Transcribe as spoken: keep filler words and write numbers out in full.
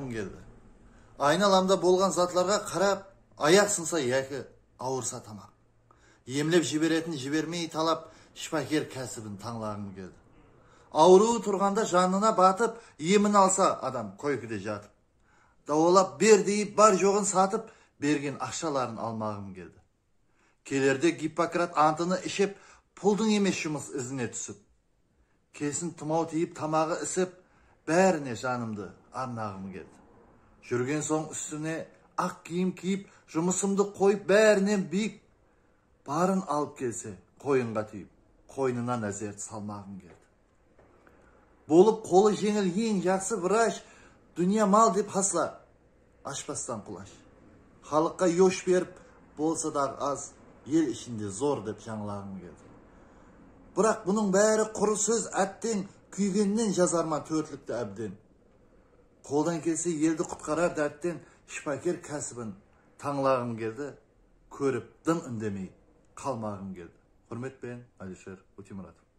keldi. Aynalamda bolǵan zatlarǵa qarap, ayaq sınsa yaki awırsa tamaq. Emlep jiberetin jibermey talap, shıpaker kásibin tańlaǵım keldi. Awırıwı turǵanda janına batıp, emin alsa adam koykide jatıp. Dawalap ber deyip, bar joǵın satıp, bergen aqshaların almaǵım keldi. Kelerde Gippokrat antını iship, puldıń emes jumıs izine túsip. Kelsin tımaw tiyip, tamaǵı isip, bárine janımdı arnaǵım keldi. Júrgen soń ústine aq kiyim kiyip, jumısımdı qoyıp, bárinen biyik, barın alıp kelse, qoyınǵa túyip, qoynına názerdi salmaǵım keldi. Bolıp qolı jeńil eń jaqsı vrach, dúnya mal dep hasla, ashpastan qulash. Xalıqqa yosh berip, bolsa daǵı az, el ishinde zor dep jańlaǵım keldi. Biraq bunıń bári qurı sóz, átteń kúygennen jazarman tórtlikti ábden. Qoldan kelse eldi qutqarar dártten shıpaker kásibin tańlaǵım keldi, kórip dım indemey qalmaǵım keldi. Húrmet penen, Alisher Ótemuratov.